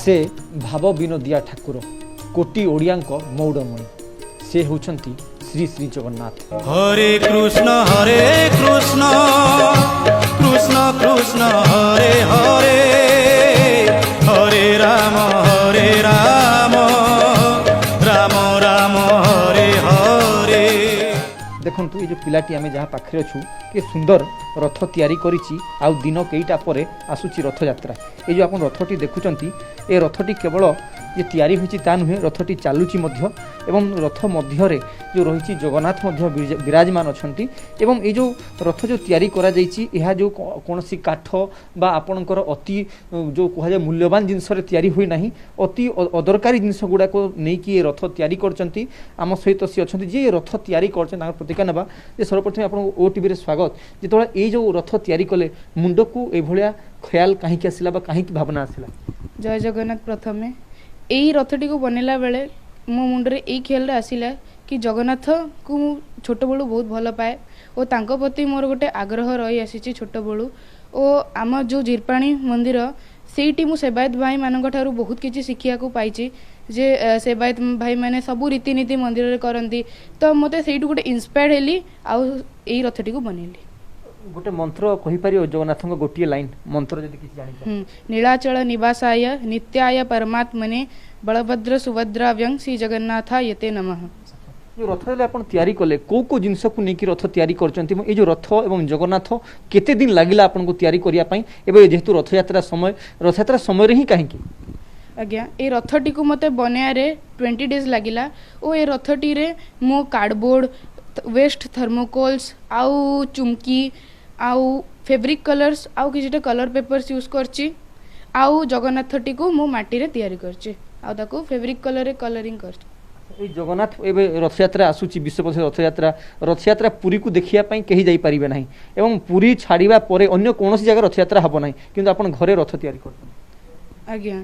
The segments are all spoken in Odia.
ସେ ଭାବ ବିନୋଦିଆ ଠାକୁର, କୋଟି ଓଡ଼ିଆଙ୍କ ମଉଡ଼ମଣି, ସେ ହେଉଛନ୍ତି ଶ୍ରୀ ଶ୍ରୀ ଜଗନ୍ନାଥ। ହରେ କୃଷ୍ଣ ହରେ କୃଷ୍ଣ କୃଷ୍ଣ କୃଷ୍ଣ ହରେ ହରେ, ହରେ ରାମ ହରେ ରାମ ରାମ ରାମ ହରେ ହରେ। ଦେଖନ୍ତୁ, ଏ ଯେଉଁ ପିଲାଟି ଆମେ ଯାହା ପାଖରେ ଅଛୁ, କି ସୁନ୍ଦର ରଥ ତିଆରି କରିଛି। ଆଉ ଦିନ କେଇଟା ପରେ ଆସୁଛି ରଥଯାତ୍ରା। ଏ ଯେଉଁ ଆପଣ ରଥଟି ଦେଖୁଛନ୍ତି, ଏ ରଥଟି କେବଳ ଯେ ତିଆରି ହୋଇଛି ତା ନୁହେଁ, ରଥଟି ଚାଲୁଛି ମଧ୍ୟ ଏବଂ ରଥ ମଧ୍ୟରେ ଯେଉଁ ରହିଛି ଜଗନ୍ନାଥ ମଧ୍ୟ ବିରାଜମାନ ଅଛନ୍ତି। ଏବଂ ଏ ଯେଉଁ ରଥ ଯେଉଁ ତିଆରି କରାଯାଇଛି, ଏହା ଯେଉଁ କୌଣସି କାଠ ବା ଆପଣଙ୍କର ଅତି ଯେଉଁ କୁହାଯାଏ ମୂଲ୍ୟବାନ ଜିନିଷରେ ତିଆରି ହୋଇନାହିଁ। ଅତି ଅଦରକାରୀ ଜିନିଷ ଗୁଡ଼ାକ ନେଇକି ଏ ରଥ ତିଆରି କରିଛନ୍ତି। ଆମ ସହିତ ସିଏ ଅଛନ୍ତି ଯିଏ ଏ ରଥ ତିଆରି କରିଛନ୍ତି, ତାଙ୍କର ପ୍ରତିକ୍ରିୟା ନେବା। ଯେ ସର୍ବପ୍ରଥମେ ଆପଣଙ୍କୁ ଓ ଟିଭିରେ ସ୍ୱାଗତ। ଯେତେବେଳେ ଏଇ ଯେଉଁ ରଥ ତିଆରି କଲେ, ମୁଣ୍ଡକୁ ଏଭଳିଆ ଖେୟାଲ କାହିଁକି ଆସିଲା ବା କାହିଁକି ଭାବନା ଆସିଲା? ଜୟ ଜଗନ୍ନାଥ। ପ୍ରଥମେ ଏଇ ରଥଟିକୁ ବନେଇଲା ବେଳେ ମୋ ମୁଣ୍ଡରେ ଏଇ ଖିଆଲଟା ଆସିଲା କି ଜଗନ୍ନାଥଙ୍କୁ ମୁଁ ଛୋଟବେଳୁ ବହୁତ ଭଲ ପାଏ ଓ ତାଙ୍କ ପ୍ରତି ମୋର ଗୋଟେ ଆଗ୍ରହ ରହି ଆସିଛି ଛୋଟବେଳୁ। ଓ ଆମ ଯେଉଁ ଝିରପାଣି ମନ୍ଦିର, ସେଇଠି ମୁଁ ସେବାୟତ ଭାଇମାନଙ୍କ ଠାରୁ ବହୁତ କିଛି ଶିଖିବାକୁ ପାଇଛି ଯେ ସେବାୟତ ଭାଇମାନେ ସବୁ ରୀତିନୀତି ମନ୍ଦିରରେ କରନ୍ତି। ତ ମୋତେ ସେଇଠୁ ଗୋଟେ ଇନ୍ସପାୟାର୍ଡ ହେଲି ଆଉ ଏଇ ରଥଟିକୁ ବନେଇଲି। ଗୋଟେ ମନ୍ତ୍ର କହିପାରିବ? ଜଗନ୍ନାଥଙ୍କ ଗୋଟିଏ ଲାଇନ୍ ମନ୍ତ୍ର ଯଦି କିଛି ଜାଣିଛ। ନୀଳାଚଳ ନିବାସାୟ ନିତ୍ୟାୟ ପରମାତ୍ମନେ ବଳଭଦ୍ର ସୁଭଦ୍ରାଭ୍ୟଂ ଶ୍ରୀ ଜଗନ୍ନାଥାୟ ତେ ନମଃ। ଯେଉଁ ରଥ ହେଲେ ଆପଣ ତିଆରି କଲେ, କେଉଁ କେଉଁ ଜିନିଷକୁ ନେଇକି ରଥ ତିଆରି କରିଛନ୍ତି ଏବଂ ଏଇ ଯେଉଁ ରଥ ଏବଂ ଜଗନ୍ନାଥ କେତେ ଦିନ ଲାଗିଲା ଆପଣଙ୍କୁ ତିଆରି କରିବା ପାଇଁ? ଏବେ ଯେହେତୁ ରଥଯାତ୍ରା ସମୟ, ରଥଯାତ୍ରା ସମୟରେ ହିଁ କାହିଁକି? ଆଜ୍ଞା, ଏ ରଥଟିକୁ ମୋତେ ବନେଇବାରେ 20 ଡେଜ୍ ଲାଗିଲା ଓ ଏ ରଥଟିରେ ମୁଁ କାର୍ଡ଼ବୋର୍ଡ଼, ୱେଷ୍ଟ ଥର୍ମୋକୋଲ୍ସ ଆଉ ଚୁମ୍କି ଆଉ ଫେବ୍ରିକ୍ କଲର୍ସ ଆଉ କିଛିଟା କଲର୍ ପେପର୍ସ ୟୁଜ୍ କରିଛି। ଆଉ ଜଗନ୍ନାଥଟିକୁ ମୁଁ ମାଟିରେ ତିଆରି କରିଛି ଆଉ ତାକୁ ଫେବ୍ରିକ୍ କଲର୍ରେ କଲରିଂ କରିଛି। ଏଇ ଜଗନ୍ନାଥ, ଏବେ ରଥଯାତ୍ରା ଆସୁଛି, ବିଶ୍ୱ ପ୍ରସିଦ୍ଧ ରଥଯାତ୍ରା। ରଥଯାତ୍ରା ପୁରୀକୁ ଦେଖିବା ପାଇଁ କେହି ଯାଇପାରିବେ ନାହିଁ ଏବଂ ପୁରୀ ଛାଡ଼ିବା ପରେ ଅନ୍ୟ କୌଣସି ଜାଗାରେ ରଥଯାତ୍ରା ହେବ ନାହିଁ, କିନ୍ତୁ ଆପଣ ଘରେ ରଥ ତିଆରି କରୁଛନ୍ତି। ଆଜ୍ଞା,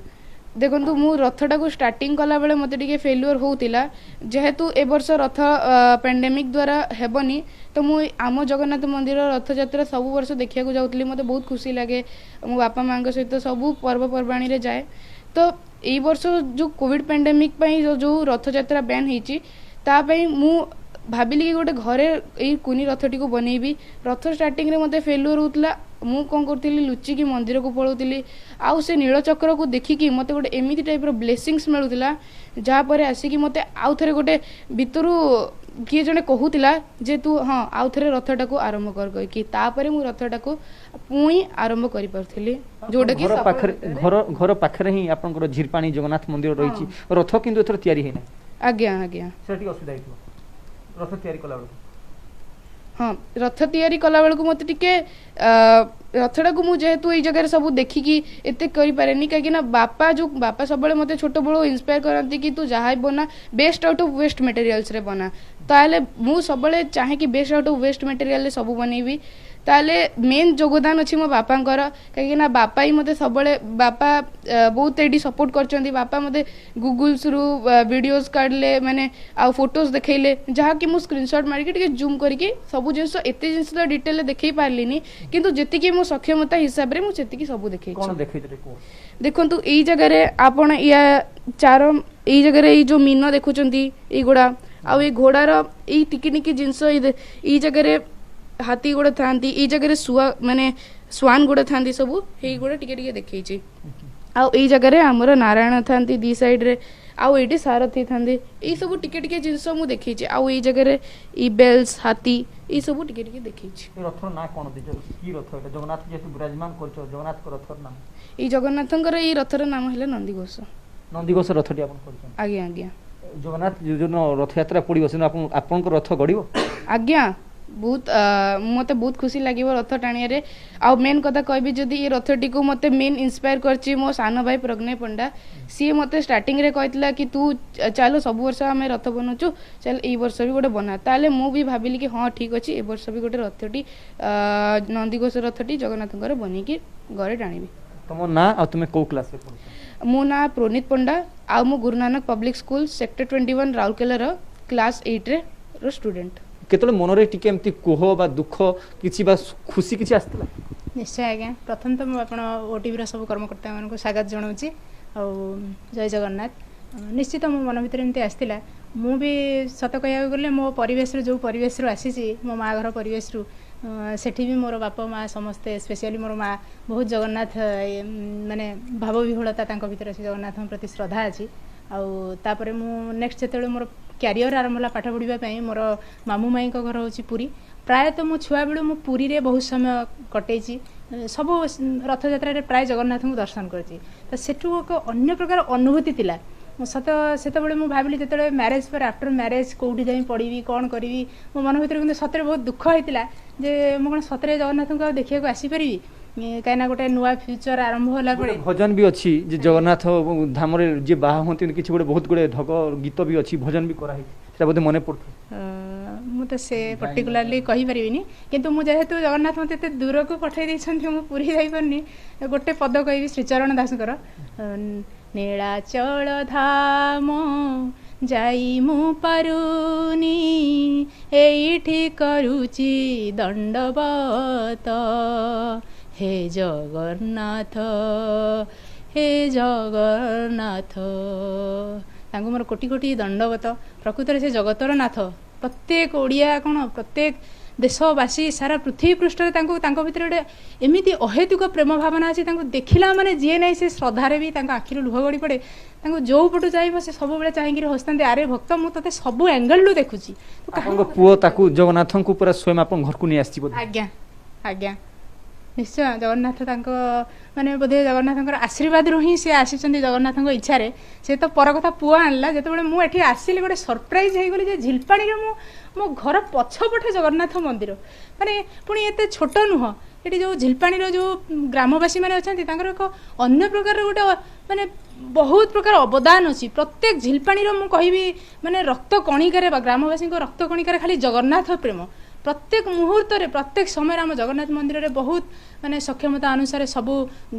ଦେଖନ୍ତୁ, ମୁଁ ରଥଟାକୁ ଷ୍ଟାର୍ଟିଂ କଲାବେଳେ ମୋତେ ଟିକେ ଫେଲୁଅର୍ ହେଉଥିଲା। ଯେହେତୁ ଏ ବର୍ଷ ରଥ ପାଣ୍ଡେମିକ୍ ଦ୍ୱାରା ହେବନି, ତ ମୁଁ ଆମ ଜଗନ୍ନାଥ ମନ୍ଦିର ରଥଯାତ୍ରା ସବୁ ବର୍ଷ ଦେଖିବାକୁ ଯାଉଥିଲି। ମୋତେ ବହୁତ ଖୁସି ଲାଗେ, ମୋ ବାପା ମାଆଙ୍କ ସହିତ ସବୁ ପର୍ବପର୍ବାଣିରେ ଯାଏ। ତ ଏଇ ବର୍ଷ ଯେଉଁ କୋଭିଡ଼ ପାଣ୍ଡେମିକ୍ ପାଇଁ ଯେଉଁ ରଥଯାତ୍ରା ବ୍ୟାନ୍ ହେଇଛି, ତା ପାଇଁ ମୁଁ ଭାବିଲି କି ଗୋଟେ ଘରେ ଏଇ କୁନି ରଥଟିକୁ ବନେଇବି। ରଥ ଷ୍ଟାର୍ଟିଂରେ ମୋତେ ଫେଲୁଅର୍ ହେଉଥିଲା। ମୁଁ କ'ଣ କରୁଥିଲି, ଲୁଚିକି ମନ୍ଦିରକୁ ପଳାଉଥିଲି ଆଉ ସେ ନୀଳଚକ୍ରକୁ ଦେଖିକି ମୋତେ ଗୋଟେ ଏମିତି ଟାଇପ୍ର ବ୍ଲେସିଂସ୍ ମିଳୁଥିଲା, ଯାହାପରେ ଆସିକି ମୋତେ ଆଉ ଥରେ ଗୋଟେ ଭିତରୁ କିଏ ଜଣେ କହୁଥିଲା ଯେ ତୁ ହଁ ଆଉ ଥରେ ରଥଟାକୁ ଆରମ୍ଭ କର କହିକି। ତାପରେ ମୁଁ ରଥଟାକୁ ପୁଣି ଆରମ୍ଭ କରିପାରୁଥିଲି, ଯୋଉଟାକି ଘର ପାଖରେ, ଘର ପାଖରେ ହିଁ ଆପଣଙ୍କର ଝିରପାଣି ଜଗନ୍ନାଥ ମନ୍ଦିର ରହିଛି। ରଥ କିନ୍ତୁ ଏଥର ତିଆରି ହେଇନାହିଁ। ଆଜ୍ଞା। ସେଟା ଟିକେ ଅସୁବିଧା ହେଇଥିବ ରଥ ତିଆରି କଲା ବେଳକୁ? ହଁ, ରଥ ତିଆରି କଲାବେଳକୁ ମୋତେ ଟିକେ ରଥଟାକୁ ମୁଁ ଯେହେତୁ ଏଇ ଜାଗାରେ ସବୁ ଦେଖିକି ଏତେ କରିପାରେନି, କାହିଁକିନା ବାପା ଯେଉଁ ବାପା ସବୁବେଳେ ମୋତେ ଛୋଟବେଳୁ ଇନ୍ସପାୟାର କରନ୍ତି କି ତୁ ଯାହା ବି ବନା, ବେଷ୍ଟ ଆଉଟ୍ ଅଫ୍ ୱେଷ୍ଟ ମେଟେରିଆଲ୍ସରେ ବନା। ତାହେଲେ ମୁଁ ସବୁବେଳେ ଚାହେଁ କି ବେଷ୍ଟ ଆଉଟ୍ ଅଫ୍ ୱେଷ୍ଟ ମେଟେରିଆଲରେ ସବୁ ବନେଇବି। ତାହେଲେ ମେନ୍ ଯୋଗଦାନ ଅଛି ମୋ ବାପାଙ୍କର, କାହିଁକିନା ବାପା ହିଁ ମୋତେ ସବୁବେଳେ, ବାପା ବହୁତ ଏଇଠି ସପୋର୍ଟ କରିଛନ୍ତି। ବାପା ମୋତେ ଗୁଗୁଲ୍ସରୁ ଭିଡ଼ିଓସ୍ କାଢ଼ିଲେ ମାନେ ଆଉ ଫଟୋସ୍ ଦେଖେଇଲେ, ଯାହାକି ମୁଁ ସ୍କ୍ରିନସଟ୍ ମାରିକି ଟିକେ ଜୁମ୍ କରିକି ସବୁ ଜିନିଷ, ଏତେ ଜିନିଷ ତ ଡିଟେଲରେ ଦେଖେଇ ପାରିଲିନି, କିନ୍ତୁ ଯେତିକି ମୋ ସକ୍ଷମତା ହିସାବରେ ମୁଁ ସେତିକି ସବୁ ଦେଖେଇଛି। କ'ଣ ଦେଖେଇଥିଲେ କୁହ? ଦେଖନ୍ତୁ, ଏଇ ଜାଗାରେ ଆପଣ ୟା ଚାର, ଏଇ ଜାଗାରେ ଏଇ ଯେଉଁ ମୀନ ଦେଖୁଛନ୍ତି ଏଇଗୁଡ଼ା, ଆଉ ଏଇ ଘୋଡ଼ାର ଏଇ ଟିକି ଟିକି ଜିନିଷ, ଏଇ ଜାଗାରେ ହାତୀ ଗୁଡ଼ା ଥାଆନ୍ତି, ଏଇ ଜାଗାରେ ଶୁଆ ମାନେ ସ୍ୱାନ୍ ଗୁଡ଼ା ଥାଆନ୍ତି, ସବୁ ଏଇଗୁଡ଼ା ଟିକେ ଟିକେ ଦେଖେଇଛି। ଆଉ ଏଇ ଜାଗାରେ ଆମର ନାରାୟଣ ଥାନ୍ତି ଦି ସାଇଡ଼୍ରେ, ଆଉ ଏଇଠି ସାରଥୀ ଥାନ୍ତି। ଏଇସବୁ ଟିକେ ଟିକେ ଜିନିଷ ମୁଁ ଦେଖେଇଛି। ଆଉ ଏଇ ଜାଗାରେ ଏଇ ବେଲ୍ସ, ହାତୀ, ଏଇସବୁ ଟିକେ ଟିକେ ଦେଖେଇଛି। ଏ ରଥର ନାଁ କ'ଣ ଦେଇଛ? କି ରଥ ଏଇଟା? ଜଗନ୍ନାଥ ଯେହେତୁ ବିରାଜମାନ କରୁଛ, ଜଗନ୍ନାଥଙ୍କ ରଥର ନାମ? ଏଇ ଜଗନ୍ନାଥଙ୍କର ଏଇ ରଥର ନାମ ହେଲା ନନ୍ଦିଘୋଷ। ନନ୍ଦିଘୋଷ ରଥଟି ଆପଣ କରିଛନ୍ତି? ଆଜ୍ଞା। ଜଗନ୍ନାଥ ଯେଉଁଦିନ ରଥଯାତ୍ରା ପଡ଼ିବ, ସେଦିନ ଆପଣ ଆପଣଙ୍କ ରଥ ଗଡ଼ିବ? ଆଜ୍ଞା, ବହୁତ ମୋତେ ବହୁତ ଖୁସି ଲାଗିବ ରଥ ଟାଣିବାରେ। ଆଉ ମେନ୍ କଥା କହିବି ଯଦି, ଏ ରଥଟିକୁ ମୋତେ ମେନ୍ ଇନ୍ସପାୟାର କରିଛି ମୋ ସାନ ଭାଇ ପ୍ରଜ୍ଞା ପଣ୍ଡା। ସିଏ ମୋତେ ଷ୍ଟାର୍ଟିଂରେ କହିଥିଲା କି ତୁ ଚାଲ, ସବୁ ବର୍ଷ ଆମେ ରଥ ବନାଉଛୁ, ଚାଲ ଏଇ ବର୍ଷ ବି ଗୋଟେ ବନା। ତାହେଲେ ମୁଁ ବି ଭାବିଲି କି ହଁ ଠିକ୍ ଅଛି, ଏ ବର୍ଷ ବି ଗୋଟେ ରଥଟି, ନନ୍ଦିଘୋଷ ରଥଟି ଜଗନ୍ନାଥଙ୍କର ବନେଇକି ଘରେ ଟାଣିବି। ତମ ନାଁ ଆଉ ତୁମେ କୋଉ କ୍ଲାସରେ ପଢୁଛ? ମୋ ନାଁ ପ୍ରୋନିତ ପଣ୍ଡା ଆଉ ମୁଁ ଗୁରୁନାନକ ପବ୍ଲିକ୍ ସ୍କୁଲ, ସେକ୍ଟର 21, ରାଉରକେଲାର କ୍ଲାସ୍ 8ରେ ର ଷ୍ଟୁଡେଣ୍ଟ। କେତେବେଳେ ମନରେ ଟିକେ ଏମିତି କୋହ ବା ଦୁଃଖ କିଛି ବା ଖୁସି କିଛି ଆସିଥିଲା? ନିଶ୍ଚୟ ଆଜ୍ଞା। ପ୍ରଥମ ତ ମୁଁ ଆପଣ ଓଟିଭିର ସବୁ କର୍ମକର୍ତ୍ତାମାନଙ୍କୁ ସ୍ୱାଗତ ଜଣାଉଛି ଆଉ ଜୟ ଜଗନ୍ନାଥ। ନିଶ୍ଚିତ ମୋ ମନ ଭିତରେ ଏମିତି ଆସିଥିଲା। ମୁଁ ବି ସତ କହିବାକୁ ଗଲେ ମୋ ପରିବେଶରୁ, ଯେଉଁ ପରିବେଶରୁ ଆସିଛି, ମୋ ମା ଘର ପରିବେଶରୁ, ସେଠି ବି ମୋର ବାପା ମା ସମସ୍ତେ, ସ୍ପେଶିଆଲି ମୋର ମା ବହୁତ ଜଗନ୍ନାଥ ମାନେ ଭାବ ବିହ୍ୱଳତା ତାଙ୍କ ଭିତରେ ଅଛି, ଜଗନ୍ନାଥଙ୍କ ପ୍ରତି ଶ୍ରଦ୍ଧା ଅଛି। ଆଉ ତାପରେ ମୁଁ ନେକ୍ସଟ ଯେତେବେଳେ ମୋର କ୍ୟାରିୟର ଆରମ୍ଭ ହେଲା ପାଠ ପଢ଼ିବା ପାଇଁ, ମୋର ମାମୁଁ ମାଇଁଙ୍କ ଘର ହେଉଛି ପୁରୀ। ପ୍ରାୟତଃ ମୁଁ ଛୁଆବେଳୁ ମୁଁ ପୁରୀରେ ବହୁତ ସମୟ କଟେଇଛି। ସବୁ ରଥଯାତ୍ରାରେ ପ୍ରାୟ ଜଗନ୍ନାଥଙ୍କୁ ଦର୍ଶନ କରିଛି। ତ ସେଠୁ ଏକ ଅନ୍ୟ ପ୍ରକାର ଅନୁଭୂତି ଥିଲା। ମୁଁ ସତ ସେତେବେଳେ ମୁଁ ଭାବିଲି, ଯେତେବେଳେ ମ୍ୟାରେଜ୍ ପରେ, ଆଫ୍ଟର ମ୍ୟାରେଜ୍ କେଉଁଠି ଯାଇ ପଢ଼ିବି, କ'ଣ କରିବି, ମୋ ମନ ଭିତରେ କିନ୍ତୁ ସତରେ ବହୁତ ଦୁଃଖ ହେଇଥିଲା ଯେ ମୁଁ କ'ଣ ସତରେ ଜଗନ୍ନାଥଙ୍କୁ ଆଉ ଦେଖିବାକୁ ଆସିପାରିବି? କାହିଁକିନା ଗୋଟେ ନୂଆ ଫ୍ୟୁଚର ଆରମ୍ଭ ହେଲା ପରେ ଗୋଟେ ଭଜନ ବି ଅଛି ଯେ ଜଗନ୍ନାଥ ଧାମରେ ଯିଏ ବାହା ହୁଅନ୍ତି, କିଛି ଗୋଟେ ବହୁତ ଗୁଡ଼େ ଢଗ ଗୀତ ବି ଅଛି, ଭଜନ ବି କରାହେଇଛି, ସେଟା ବୋଧେ ମନେ ପଡୁଥିବ। ମୁଁ ତ ସେ ପର୍ଟିକୁଲାରଲି କହିପାରିବିନି, କିନ୍ତୁ ମୁଁ ଯେହେତୁ ଜଗନ୍ନାଥ ମୋତେ ଏତେ ଦୂରକୁ ପଠାଇ ଦେଇଛନ୍ତି, ମୁଁ ପୁରୀ ଯାଇପାରୁନି, ଗୋଟେ ପଦ କହିବି ଶ୍ରୀଚରଣ ଦାସଙ୍କର। ନୀଳାଚଳ ଧାମ ଯାଇ ମୁଁ ପାରୁନି, ଏଇଠି କରୁଛି ଦଣ୍ଡବତ, ହେ ଜଗନ୍ନାଥ, ହେ ଜଗନ୍ନାଥ। ତାଙ୍କୁ ମୋର କୋଟି କୋଟି ଦଣ୍ଡବତ। ପ୍ରକୃତରେ ସେ ଜଗତର ନାଥ। ପ୍ରତ୍ୟେକ ଓଡ଼ିଆ କ'ଣ, ପ୍ରତ୍ୟେକ ଦେଶବାସୀ, ସାରା ପୃଥିବୀ ପୃଷ୍ଠରେ ତାଙ୍କୁ, ତାଙ୍କ ଭିତରେ ଗୋଟେ ଏମିତି ଅହେତୁକ ପ୍ରେମ ଭାବନା ଅଛି। ତାଙ୍କୁ ଦେଖିଲା ମାନେ ଯିଏ ନାହିଁ ସେ ଶ୍ରଦ୍ଧାରେ ବି ତାଙ୍କ ଆଖିରୁ ଲୁହ ଗଡ଼ି ପଡ଼େ। ତାଙ୍କୁ ଯୋଉ ପଟୁ ଚାହିଁବ ସେ ସବୁବେଳେ ଚାହିଁକିରି ହସିଥାନ୍ତି, ଆରେ ଭକ୍ତ, ମୁଁ ତୋତେ ସବୁ ଆଙ୍ଗେଲରୁ ଦେଖୁଛି, ତୁ କାହିଁକି? ଆପଣଙ୍କ ପୁଅ ତାକୁ ଜଗନ୍ନାଥଙ୍କୁ ପୁରା ସ୍ୱୟଂ ଆପଣଙ୍କ ଘରକୁ ନେଇ ଆସିଛି ବୋଧେ? ଆଜ୍ଞା ଆଜ୍ଞା, ନିଶ୍ଚୟ। ଜଗନ୍ନାଥ ତାଙ୍କ ମାନେ ବୋଧେ ଜଗନ୍ନାଥଙ୍କର ଆଶୀର୍ବାଦରୁ ହିଁ ସେ ଆସିଛନ୍ତି ଜଗନ୍ନାଥଙ୍କ ଇଚ୍ଛାରେ। ସେ ତ ପର କଥା, ପୁଅ ଆଣିଲା। ଯେତେବେଳେ ମୁଁ ଏଠି ଆସିଲି, ଗୋଟେ ସରପ୍ରାଇଜ ହେଇଗଲି ଯେ ଝିଲପାଣିରେ ମୁଁ ମୋ ଘର ପଛପଟେ ଜଗନ୍ନାଥ ମନ୍ଦିର, ମାନେ ପୁଣି ଏତେ ଛୋଟ ନୁହଁ। ଏଠି ଯେଉଁ ଝିଲପାଣିର ଯେଉଁ ଗ୍ରାମବାସୀ ମାନେ ଅଛନ୍ତି, ତାଙ୍କର ଏକ ଅନ୍ୟ ପ୍ରକାରର ଗୋଟେ ମାନେ ବହୁତ ପ୍ରକାର ଅବଦାନ ଅଛି। ପ୍ରତ୍ୟେକ ଝିଲପାଣିର ମୁଁ କହିବି ମାନେ ରକ୍ତ କଣିକାରେ ବା ଗ୍ରାମବାସୀଙ୍କ ରକ୍ତ କଣିକାରେ ଖାଲି ଜଗନ୍ନାଥ ପ୍ରେମ। ପ୍ରତ୍ୟେକ ମୁହୂର୍ତ୍ତରେ, ପ୍ରତ୍ୟେକ ସମୟରେ ଆମ ଜଗନ୍ନାଥ ମନ୍ଦିରରେ ବହୁତ ମାନେ ସକ୍ଷମତା ଅନୁସାରେ ସବୁ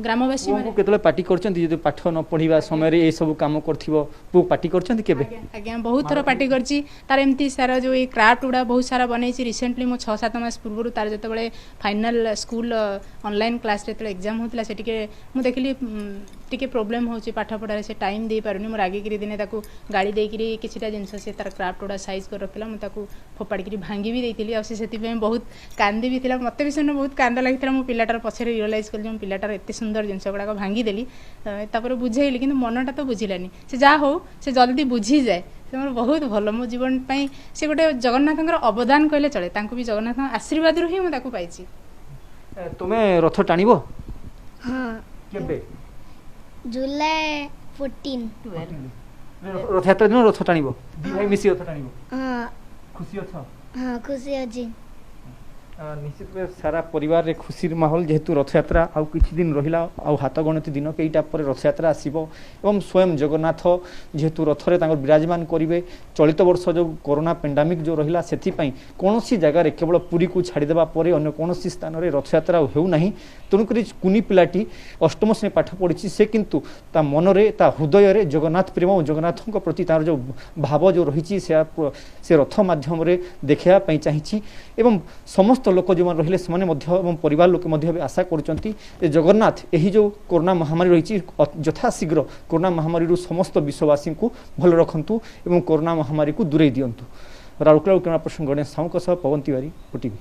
ଗ୍ରାମବାସୀ ମାନେ ପୁଅଙ୍କୁ କେତେବେଳେ ପାଟି କରିଛନ୍ତି? ଯଦି ପାଠ ନ ପଢିବା ସମୟରେ ଏଇ ସବୁ କାମ କରିଥିବ, ପୁଅ ପାଟି କରିଛନ୍ତି କେବେ? ଆଜ୍ଞା, ବହୁତ ଥର ପାଟି କରିଛି। ତାର ଏମିତି ସାରା ଯେଉଁ ଏଇ କ୍ରାଫ୍ଟ ଗୁଡ଼ା ବହୁତ ସାରା ବନେଇଛି। ରିସେଣ୍ଟଲି ମୁଁ 6-7 ମାସ ପୂର୍ବରୁ ତାର ଯେତେବେଳେ ଫାଇନାଲ ସ୍କୁଲ ଅନଲାଇନ୍ କ୍ଲାସ୍ରେ ଯେତେବେଳେ ଏକ୍ଜାମ୍ ହେଉଥିଲା, ସେ ଟିକେ ମୁଁ ଦେଖିଲି ଟିକେ ପ୍ରୋବ୍ଲେମ୍ ହେଉଛି ପାଠପଢ଼ାରେ, ସେ ଟାଇମ୍ ଦେଇପାରୁନି। ମୁଁ ରାଗିକିରି ଦିନେ ତାକୁ ଗାଳି ଦେଇକିରି କିଛିଟା ଜିନିଷ ସେ ତାର କ୍ରାଫ୍ଟ ଗୁଡ଼ା ସାଇଜ୍ କରି ରଖିଥିଲା, ମୁଁ ତାକୁ ଫୋପାଡ଼ିକିରି ଭାଙ୍ଗି ବି ଦେଇଥିଲି। ଆଉ ସେ ସେଥିପାଇଁ ବହୁତ କାନ୍ଦି ବି ଥିଲା। ମୋତେ ବି ସେଦିନ ବହୁତ କାନ୍ଦ ଲାଗିଥିଲା। ମୁଁ ପିଲାଟାର ପଛରେ ରିଅଲାଇଜ୍ କଲି ଯେ ମୁଁ ପିଲାଟାର ଏତେ ସୁନ୍ଦର ଜିନିଷ ଗୁଡ଼ାକ ଭାଙ୍ଗିଦେଲି। ତାପରେ ବୁଝେଇଲି, କିନ୍ତୁ ମନଟା ତ ବୁଝିଲାନି। ସେ ଯାହା ହଉ, ସେ ଜଲ୍ଦି ବୁଝିଯାଏ। ସେ ମୋର ବହୁତ ଭଲ। ମୋ ଜୀବନ ପାଇଁ ସେ ଗୋଟେ ଜଗନ୍ନାଥଙ୍କର ଅବଦାନ କହିଲେ ଚଳେ। ତାଙ୍କୁ ବି ଜଗନ୍ନାଥଙ୍କ ଆଶୀର୍ବାଦରୁ ହିଁ ମୁଁ ତାକୁ ପାଇଛି। ତୁମେ ରଥ ଟାଣିବ? ହଁ। କେବେ? ଜୁଲାଇ 14। ରଥଯାତ୍ରା ଦିନ ରଥ ଟାଣିବ? ଦି ଭାଇ ମିଶି ରଥ ଟାଣିବ? ହଁ। ଖୁସି ଅଛ? ହଁ, ଖୁସି ଅଛି। ନିଶ୍ଚିତ ଭାବେ ସାରା ପରିବାରରେ ଖୁସିର ମାହୋଲ, ଯେହେତୁ ରଥଯାତ୍ରା ଆଉ କିଛି ଦିନ ରହିଲା, ଆଉ ହାତ ଗଣତି ଦିନ କେଇଟା ପରେ ରଥଯାତ୍ରା ଆସିବ ଏବଂ ସ୍ୱୟଂ ଜଗନ୍ନାଥ ଯେହେତୁ ରଥରେ ତାଙ୍କର ବିରାଜମାନ କରିବେ। ଚଳିତ ବର୍ଷ ଯେଉଁ କରୋନା ପେଣ୍ଡାମିକ୍ ଯେଉଁ ରହିଲା, ସେଥିପାଇଁ କୌଣସି ଜାଗାରେ କେବଳ ପୁରୀକୁ ଛାଡ଼ିଦେବା ପରେ ଅନ୍ୟ କୌଣସି ସ୍ଥାନରେ ରଥଯାତ୍ରା ଆଉ ହେଉନାହିଁ। ତେଣୁକରି କୁନି ପିଲାଟି ଅଷ୍ଟମ ଶ୍ରେଣୀ ପାଠ ପଢ଼ିଛି ସେ, କିନ୍ତୁ ତା ମନରେ, ତା ହୃଦୟରେ ଜଗନ୍ନାଥ ପ୍ରେମ ଓ ଜଗନ୍ନାଥଙ୍କ ପ୍ରତି ତାର ଯେଉଁ ଭାବ ଯେଉଁ ରହିଛି, ସେ ରଥ ମାଧ୍ୟମରେ ଦେଖାଇବା ପାଇଁ ଚାହିଁଛି। ଏବଂ ସମସ୍ତ ଲୋକ ଯେଉଁମାନେ ରହିଲେ ସେମାନେ ମଧ୍ୟ ଏବଂ ପରିବାର ଲୋକେ ମଧ୍ୟ ଏବେ ଆଶା କରୁଛନ୍ତି ଯେ ଜଗନ୍ନାଥ ଏହି ଯେଉଁ କରୋନା ମହାମାରୀ ରହିଛି, ଯଥାଶୀଘ୍ର କରୋନା ମହାମାରୀରୁ ସମସ୍ତ ବିଶ୍ୱବାସୀଙ୍କୁ ଭଲ ରଖନ୍ତୁ ଏବଂ କରୋନା ମହାମାରୀକୁ ଦୂରେଇ ଦିଅନ୍ତୁ। ରାଉରକେଲା କ୍ୟାମେରା ପର୍ସନ ଗଣେଶ ସାହୁଙ୍କ ସହ ପବନ ତିୱାରୀ, ଓଟିଭି।